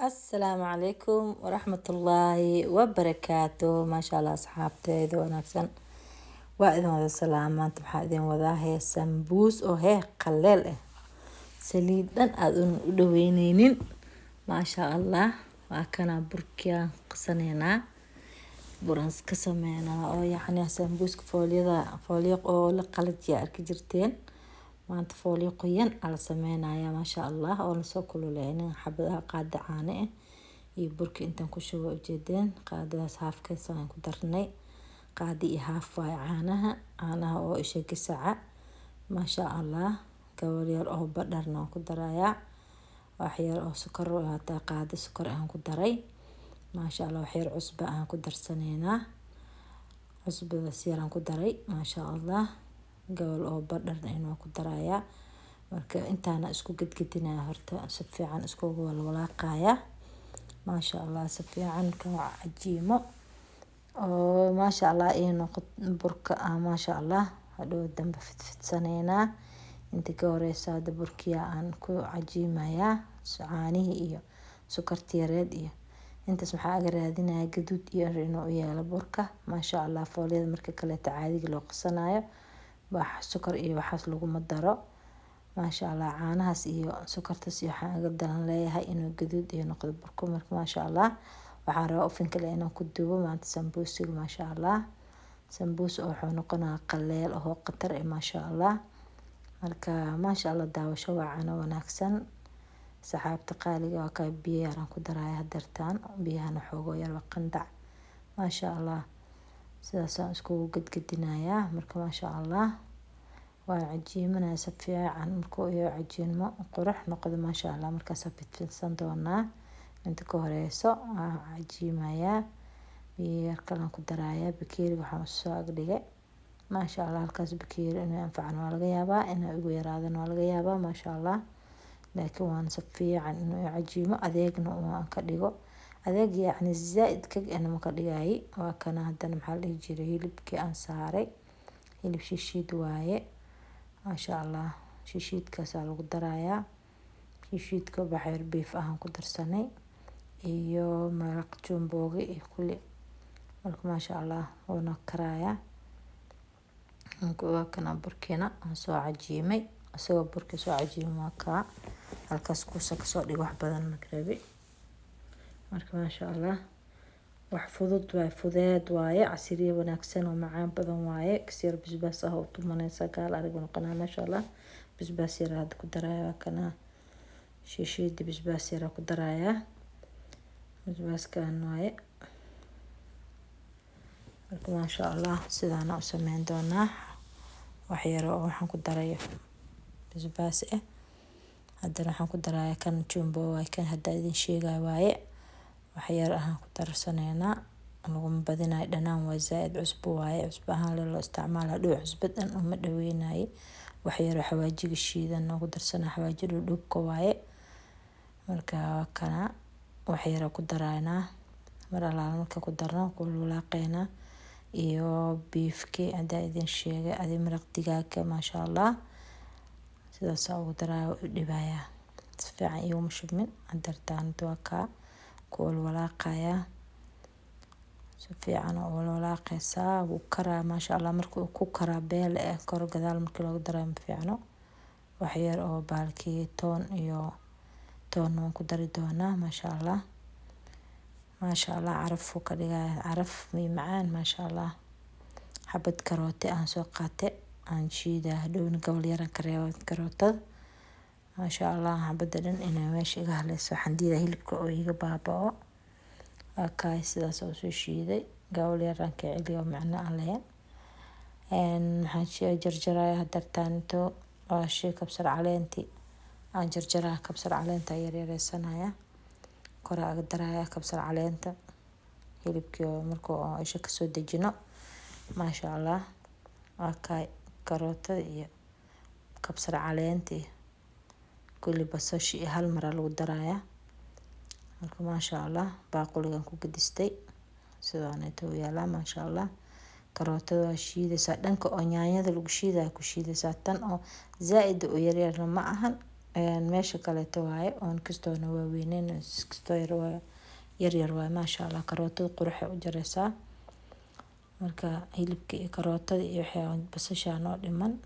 Asalaamu calaykum waraxmatullaahi wabarakaatu. Maasha Allah, asxaabteeda wanaagsan, waa idin wada salaam. Maanta waxaa idin wadaa hee sambuus oo hee qaleel ah, saliid dhan aada u dhaweyneynin. Maasha Allah, waa kana burkiaan qasaneynaa, buraan ka sameynaa oo yacni sambuuska foolyada, foolyo oo la qalajiya arki jirteen. Maanta foolyo qoyan aa la sameynaya, maasha Allah, oo lasoo kululeynin. Xabadaha qaada caano ah iyo burki intaan ku shubo ujeedeen, qaadadaas haafkees aan ku darnay. Qaadi iyo haaf waaye caanaha, caanaha oo isha gasaca. Maasha Allah, gabal yar oo badharna waan ku darayaa, wax yar oo sokor, hataa qaado sokor aan ku daray. Maasha Allah, wax yar cusbo aan ku darsaneynaa, cusbadaas yar aan ku daray. Maasha Allah, gabal oo badharna waan ku darayaa. Marka intaana isku gedgedinaya horta, si fiican iskugu walwalaaqaya. Maasha Allah, si fiican ka cajiimo oo maasha Allah ii noqo burka. Maasha Allah, hadhow dambe fidfidsaneynaa. Inta ka horeysa hadda burkiya aan ku cajiimayaa caanihii iyo sokorta yareed iyo intaas. Maxaa aga raadinaya? Gaduud iyo inuu u yeelo burka. Maasha Allah, foolyada marka kaleeta caadiga loo qasanayo wax sokor iyo waxaas laguma daro. Maasha Allah, caanahaas iyo sokortaas iyo waxaan aga dalan leeyahay inuu gaduud iyo noqdo burka. Marka maasha Allah, waxaan rabaa oven kale inaan ku dubo maanta sambuusiga. Maasha Allah, sambuus oo wuxuu noqonayaa qaleel oo khatar eh, maasha Allah. Marka maasha Allah, daawasho wacan oo wanaagsan, saxaabta qaaliga. Waa kaa biyo yaraan ku daraya hadeertaan, biyahana xoogo yar waa qandac. Maasha Allah, sidaasaan iskugu gedgedinayaa. Marka maasha Allah, waan cajiimanaya si fiican. Markuu iyo cajiinmo qurux noqdo, maasha Allah, markaas fidfidsan doonaa. Inta ka horeyso waan cajiimayaa, biyo yar kalan ku darayaa. Bakeeriga waxaan usoo agdhigay, maasha Allah, halkaas bakeeri inuu anfacan waa laga yaabaa, inuu igu yaraadana waa laga yaabaa, maasha Allah. Laakiin waan si fiican inuu cajiimo, adeegna waan ka dhigo, adeeg yacni zaaid kag ma ka dhigaayi. Waa kana haddana, maxaa la dhihi jiray, hilibkii aan saaray, hilib shishiid waaye. Maasha Allah, shishiidkaasaa lagu darayaa. Shishiidka baxyar beef ahaan ku darsanay iyo maraq jumbooga iyo kulli. Marka maasha Allah, wuuna karayaa. Waa kana burkiina aan soo cajiimay, isagoo burkii soo cajiimay waa kaa halkaas kuusa kasoo dhig, wax badan ma rabi. Marka maasha Allah, wax fudud waaye, fudeed waaye, casiriye wanaagsan oo macaan badan waaye. Kasyar basbaas ah oo tumanaysa, gaal arag noqonaa. Maasha Allah, basbaas yar hadda ku daraya. Waa kana shishiida, basbaas yar ku darayaa, basbaaskan waaye. Marka maasha Allah, sidaana u sameyn doonaa. Wax yar oo waxaan ku daray basbaas ah. Haddana waxaan ku darayaa kan jumbo waaye, kan hadda idin sheegay waaye. Wax yar ahaan ku darsaneynaa, laguma badinayo. Dhanaan waa zaaid, cusbo waaye, cusbo ahaan loo isticmaala. Dhow cusbo dhan uma dhaweynaye. Wax yar oo xawaajiga shiidan ku darsana, xawaaji dhudhuubka waaye. Marka waa kana, wax yar ku daraynaa. Mar allaala marka ku darno, ku walaaqeynaa iyo beefki haddaa idin sheegay, adi maraq digaaga. Maasha Allah, sidaas ugu daraya, u dhibayaa si fiican iguma shubmin. Hadartaan waa kaa ku walwalaaqayaa, si fiican oo walwalaaqaysaa. Wuu karaa, maasha Allah. Marka uu ku karaa beel eh kor gadaal markii loogu darayo ma fiicno. Wax yar oo baalkii toon iyo toon waan ku dari doonaa. Maasha Allah, maasha Allah, caraf uu ka dhigaya, caraf iyo macaan. Maasha Allah, xabad karoote aan soo qaate, aan shiidaa hadhowna, gobol yar aan ka reeba karootada. Maasha Allah, xabada dhan inay meesha iga haleyso waxaan diidaa, hilibka oo iga baaba'o. Waa kaay, sidaas oo soo shiiday, gobol yar aan ka celiyo, macno aan lahayn. Maxaan jarjaraya hadartaanto? Waa shay kabsar caleenti aan jarjaraa, kabsar caleenta yaryareysanaya, kor aga daraya kabsar caleenta hilibkii markuu isha kasoo dejino. Maasha Allah, waa kaay karootada iyo kabsar caleenta iyo kulli, basashi iyo hal mar lagu darayaa. Marka maasha Allah, baaquligan ku gadistay, sidaaneeto u yaalaa. Maasha Allah, karootada waa shiidaysaa, dhanka oo yaanyada lagu shiidaya ku shiidaysaa, tan oo zaaid u yaryarna ma ahan. Meesha kaleeto waaye oon kastoona waaweyneyn, kastoo yar waaye, yaryar waaye, maasha Allah. Karootada quruxay u jareysaa. Marka hilibka iyo karootada iyo waxay basasha noo dhiman,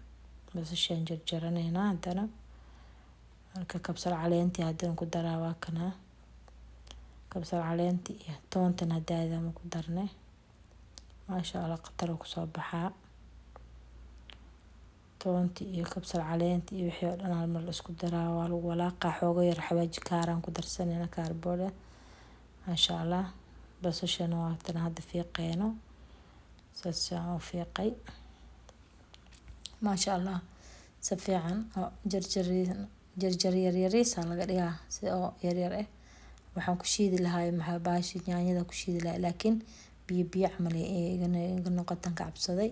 basashaan jarjaraneynaa haddana. Marka kabsar caleentii haddana ku daraa, waa kana kabsar caleentii iyo toontan hadaadama ku darnay, maasha Allah, khatar kusoo baxaa. Toonti iyo kabsar caleenti iyo wixii oo dhan hal mar la isku daraa, waa lagu walaaqaa. Xoogo yar xawaaji kaaraan ku darsanayna, kaarboodhe, maasha Allah. Basashana waa tan hadda fiiqeeno, saas aan u fiiqay, maasha Allah. Si fiican oo jarjar jarjar yaryariisa laga dhigaa, si oo yaryar ah. Waxaan ku shiidi lahaa maxaa baashi yaanyada ku shiidi lahaa, laakiin biyo biyo camal iga noqotan ka cabsaday.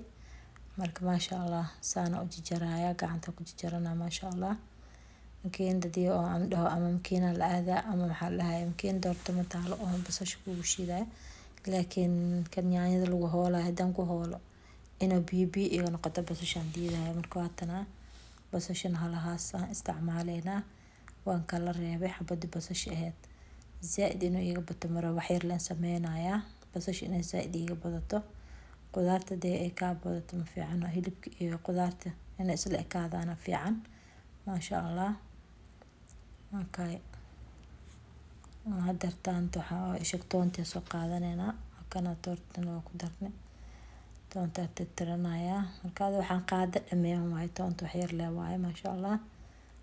Marka maasha Allah, saana u jarjaraya, gacanta ku jarjarana, maasha Allah. Makiinadii oo aan dhaho ama makiina la aadaa ama maxaa la dhahayaa, makiin doorto ma taalo oo basasha kugu shiidaya, laakiin kan yaanyada lagu hoolayo haddaan ku hoolo inuu biyo biyo iga noqoto basashaan diidaya. Marka waatana basashan halahaas aan isticmaaleynaa, waan kala reebay xabadii basasha ahayd. Zaaid inuu iga bato maro, wax yar leen sameynayaa. Basasha inay zaaid iga badato, qudaarta dee ay kaa badato ma fiicano. Hilibka iyo qudaarta inay isla ekaadaana fiican, maasha Allah. Okay, hadeertaan waxaa isheg toontii soo qaadaneynaa, kana toortan waa ku darnay, toontaa tirtiranayaa. Marka waxaan qaada dhameeyan waaye toonta, wax yar lee waaye, maasha Allah.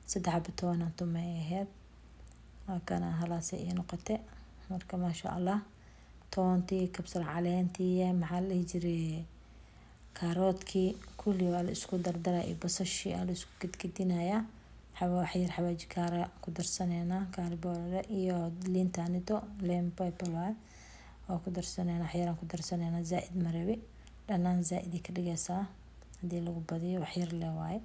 3 xabo toonaan tumay ahayd, waa kana halaasay ii noqotay. Marka maasha Allah, toontii, kabsar caleentii, maxaa la dhihi jiray, kaaroodkii, kulli waa la isku dardaraa iyo basashii aa la isku gedgedinayaa. Wax yar xawaaji kaara ku darsaneynaa, kaari iyo liintaanito, lemon pepper waaye, waa ku darsaneynaa, wax yaraan ku darsaneynaa, zaaid ma rabi. Dhanaan zaaid ay ka dhigaysaa haddii lagu badiyo, wax yar lee waaye,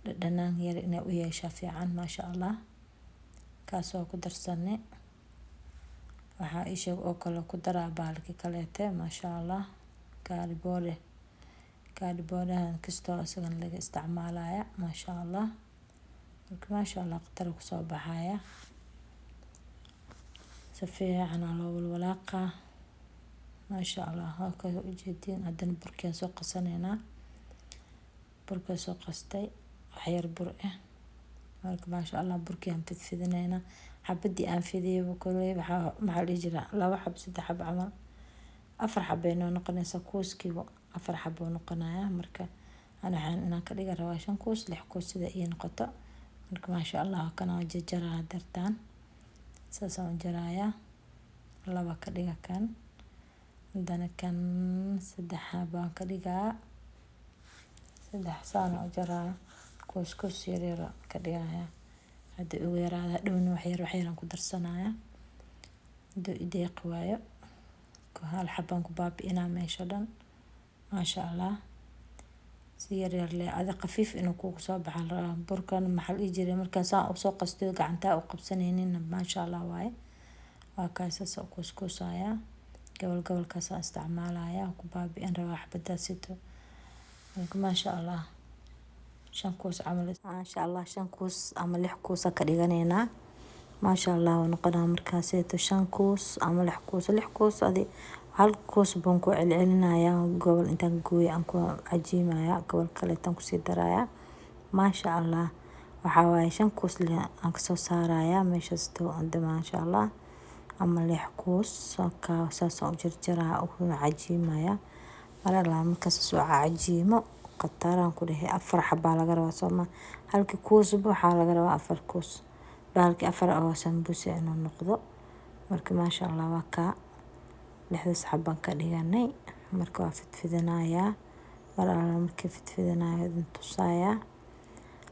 dhadhanaan yar inay u yeeshaa fiican, maasha Allah. Kaas waa ku darsanay. Waxaa ii sheeg oo kale ku daraa bahalki kaleete, maasha Allah, kaariboode. Kaariboodahan kastoo isagana laga isticmaalaya, maasha Allah. Marka maasha Allah, khatar kusoo baxaya, si fiican aa loo walwalaaqaa, maasha Allah. Halka ujeediin haddana burkiaan soo qasaneynaa, burkaa soo qastay, wax yar bur ah. Marka maasha Allah, burkii aan fidfidineynaa. Xabadii aan fidiyay koley waxaa maxaa la dhihi jiraa 2 xab, 3 xab camal, 4 xab ay noo noqonaysaa. Kuuskiiba 4 xab uu noqonayaa. Marka ana waxaan inaan ka dhiga rabaa 5 kuus, 6 kuus, sida ii noqoto. Marka maasha Allah, kana waa jarjaraa hadeertaan, saasaan u jarayaa. 2 ka dhiga kan, haddana kan 3 baan ka dhigaa, 3 saan u jaraa, kuus kuus yaryar ka dhigaya. Haddii ugu yaraada hadhowna wax yar wax yaraan ku darsanaya. Hadduu i deeqi waayo, hal xabaan ku baabi'inaa meesha dhan, maasha Allah. Si yar yar leh adi khafiif inuu kugu soo baxa la rabaa burkan, maxaa la dhihi jiray. Markaa saan usoo qasto gacantaa u qabsanaynin, maasha Allah waaye. Waa kaas, saas u kuuskuusaya, gobol gobolkaasaan isticmaalaya, ku baabi'in rabaa xabadaas sito. Marka maasha Allah, 5 kuus camal, maasha Allah, 5 kuus ama 6 kuus ka dhiganeynaa, maasha Allah wuu noqonaa. Markaaseeto 5 kuus ama 6 kuus, 6 kuus adi hal kuus baan ku celcelinayaa, gobol intaan gooyo aan ku cajiimaya, gobol kaleetaan kusii darayaa, maasha Allah. Waxaa waaye 5 kuus aan kasoo saarayaa meeshaas to, maasha Allah, ama 6 kuus. Saasaan u jarjaraa, u cajiimaya. Mar alla markaas soo cajiimo, khataraan ku dhahay. 4 xabaa laga rabaa sooma? Halkii kuusba waxaa laga rabaa 4 kuus, bahalkii 4 oo sambuuse inuu noqdo. Marka maasha Allah, waa kaa lixdaas xabaan ka dhiganay. Marka waa fidfidinayaa. Mar alla markii fidfidinayo idin tusayaa.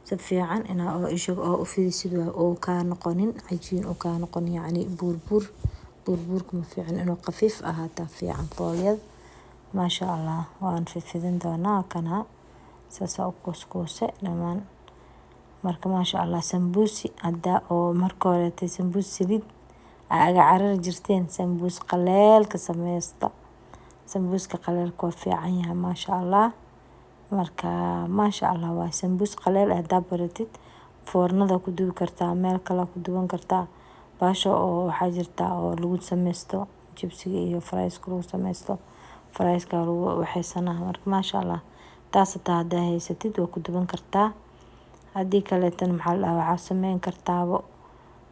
Si fiican inaa oo ishag oo u fidisid oo kaa noqonin cajiin, oo kaa noqonin yacni buurbuur. Buurbuurka ma fiican, inuu khafiif ahaataa fiican foolyada, maasha Allah. Waan fidfidin doonaa, kana saasaa u kuuskuuse dhammaan. Marka maasha Allah, sambuusi haddaa oo marka horeetay sambuus saliid aga carari jirteen, sambuus qaleelka sameysta. Sambuuska qaleelka waa fiican yahay, maasha Allah. Marka maasha Allah, waa sambuus qaleel haddaa baratid. Foornada ku dubi kartaa, meel kale ku duban kartaa. Baasha oo waxaa jirta oo lagu sameysto jibsiga iyo frieska lagu sameysto, frieska lagu waxeysanaa. Marka maasha Allah, taas hataa hadaa haysatid waa ku duban kartaa. Haddii kaleetana, maxaa la dhahaa, waxaa sameyn kartaabo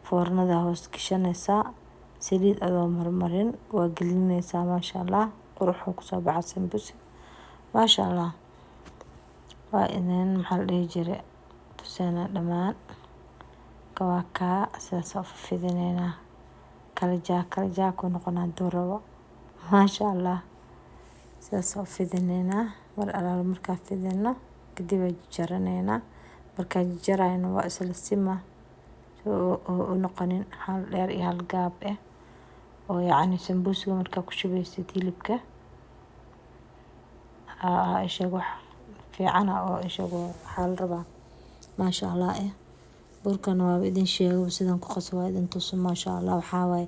foornada hoos gashanaysaa, saliid adoo marmarin waa gelinaysaa. Maasha Allah, qurux kusoo baxa sambuus, maasha Allah. Waa idin, maxaa la dhihi jiray, tuseena dhammaan. Waa kaa sidaas u fidineynaa, kala jaa kala jaa ku noqon haduu rabo. Maasha Allah, sidaas u fidineynaa. Mar alaala markaa fidino kadib waa jaraneynaa. Markaa jarayno waa isla sima u noqonin hal dheer iyo hal gaab ah, oo yacni sambuusiga markaa ku shubeysid hilibka, isheeg wax fiican oo isheeg waxaa la rabaa, maasha Allah. Burkan waaba idin sheegay sidaan ku qaso, waa idin tuso, maasha Allah. Waxaa waaye,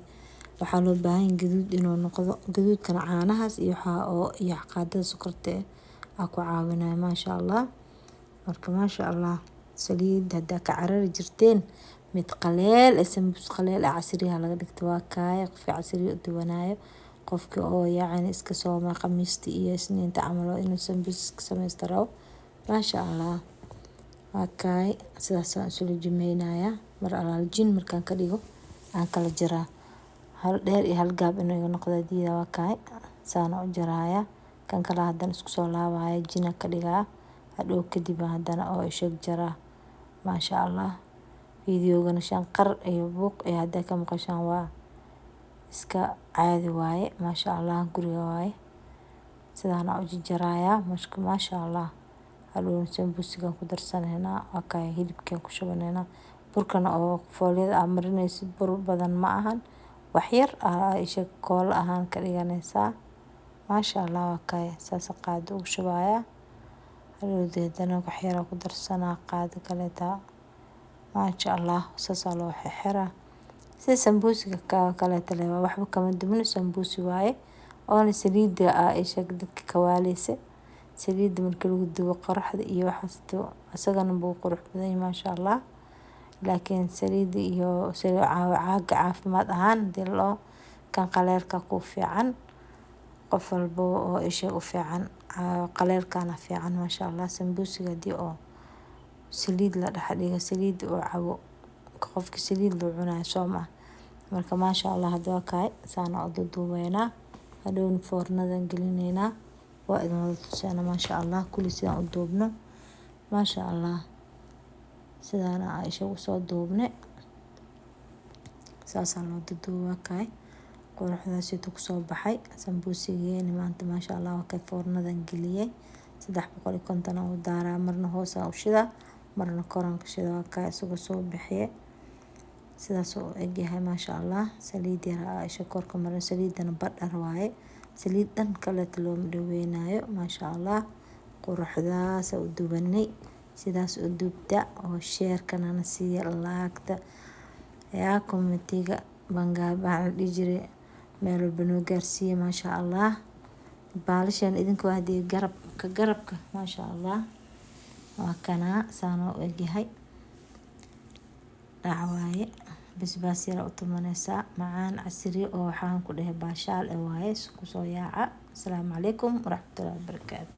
waxaa loo baahan yahay gaduud inuu noqdo. Gaduudkana caanahaas iyo waxaa oo iyo qaadada sokorta ah ku caawinaya, maasha Allah. Marka maasha Allah, saliid haddaa ka carari jirteen, mid qaleel eh, sambuus qaleel ah casriyaha laga dhigto, waa kaaya. Qofka casriya u duwanaayo, qofka oo yacni iska sooma Khamiista iyo Isniinta camal oo inuu sambuus iska sameysto rabo, maasha Allah, waa kaay. Sidaasaan isula jimeynayaa. Mar alaal jin markaan ka dhigo aan kala jaraa, hal dheer iyo hal gaab inuu iga noqdo diida. Waa kaay, saana u jaraaya. Kan kale haddana isku soo laabaya, jina ka dhigaa hadhow, kadib haddana oo isheg jaraa, maasha Allah. Fiidiyoogana shanqar iyo buuq iyo haddaa ka maqashaan, waa iska caadi waaye, maasha Allah. Guriga waaye, sidaana u jarayaa. Maasha Allah, hadhow sambuusigan ku darsaneynaa. Waa kaay, hilibkaan ku shubaneynaa. Burkana oo foolyada aa marinaysid bur badan ma ahan, wax yar aa isheg koolo ahaan ka dhiganaysaa, maasha Allah. Waa kaay, saas qaado ugu shubayaa. Hadhowdi haddana wax yar ku darsanaa, qaado kaleeta, maasha Allah. Saasaa loo xiraa sida sambuusiga kaleeta leh, waxba kama duwno, sambuusi waaye. Oona saliida aa isheg dadka kawaaleysa, saliida marka lagu dubo qoraxda iyo waxaas, isagana buu qurux badan yahay, maasha Allah. Laakiin saliida iyo caaga caafimaad ahaan hadii loo kan qaleelka ku fiican, qof walbo oo isha u fiican qaleelkana fiican, maasha Allah. Sambuusiga hadii oo saliid la dhex dhigo, saliid uu cabo qofka, saliid loo cunayo soo ma. Marka maasha Allah, hada waa kaay, saana u dudubeynaa, hadhowna foornadan gelineynaa. Waa idin wada tuseena, maasha Allah, kulli sidaan u duubno, maasha Allah. Sidaana Caaisha usoo duubne, saasaa loo duduubaa. Kaay, quruxdaas kusoo baxay sambuusigeeni maanta, maasha Allah. Waa kay, foornadan geliyay, 350 aan u daaraa. Marna hoosaan u shidaa, marna koraan ka shidaa. Waa kaay, isagoo soo bixiye, sidaas uu egyahay, maasha Allah. Saliid yar Caaisha korka marin, saliidana badhar waaye, saliid dhan kaleeto looma dhaweynayo, maasha Allah. Quruxdaas u dubanay, sidaas u dubta oo share-kana na siiya, like-ta yaa comment-iga bangaa baa la dhihi jiray, meel walba noo gaarsiiya, maasha Allah. Baalashan idinka waa hadii garabka garabka, maasha Allah. Waa kanaa, saana u egyahay, dhac waaye. Basbaas yar u tumanaysaa, macaan casriye oo waxaan ku dhahay baashaal eh waaye. Kusoo yaaca. Asalaamu calaykum waraxmatullaahi wabarakaatu.